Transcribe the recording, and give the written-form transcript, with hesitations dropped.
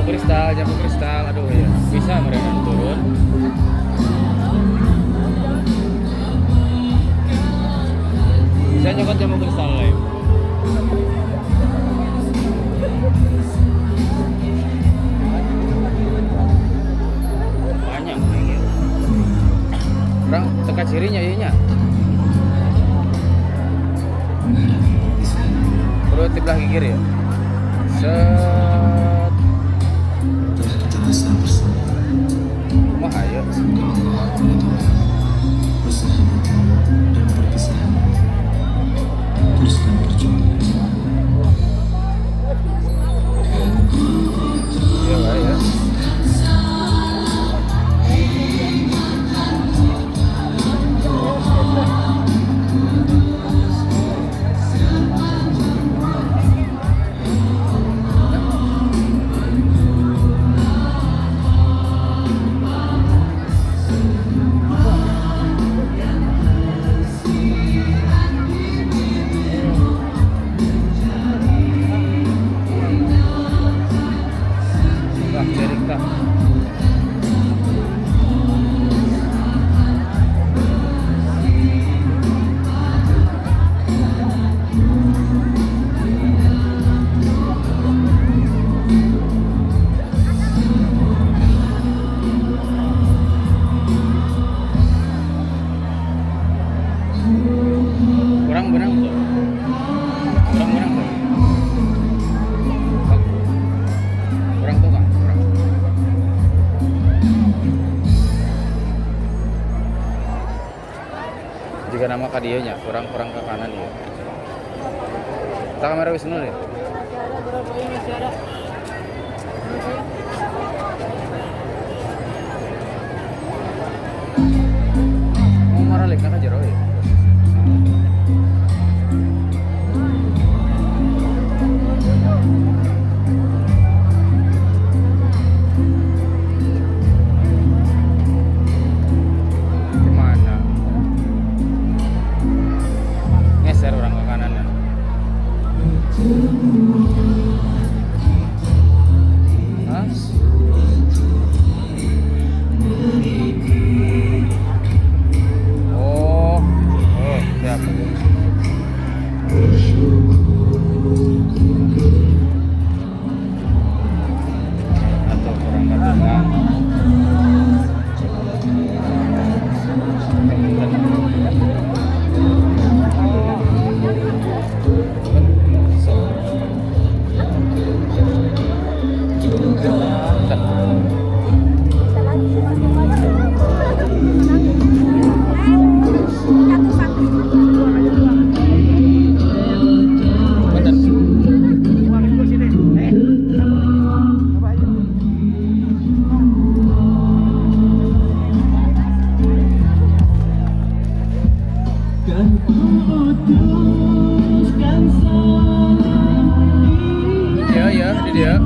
Jambu kristal, aduh ya, bisa mereka turun. Bisa nyokot jambu kristal lagi. Banyak ini. Orang teka cirinya iya nya. Perut di belah kiri ya. Set. Wah, ayo. Dan perpisahan. Teruskan perjuangan. Iya, Pak, ya. Wah, cerik tah. Kurang benang tuh. Kurang benang tuh. Kurang tuh kan, kurang. Jika nama kadieunya kurang-kurang ke kanan ya. Tak kamera wis nol ya. Mau marah lek ka jero ya. Kemana? Ngeser orang ke kanan ya. Hah? Oh, oh, siap. Atau kurang ke tengah. Kan putuskan salam Ya, ya, di dia.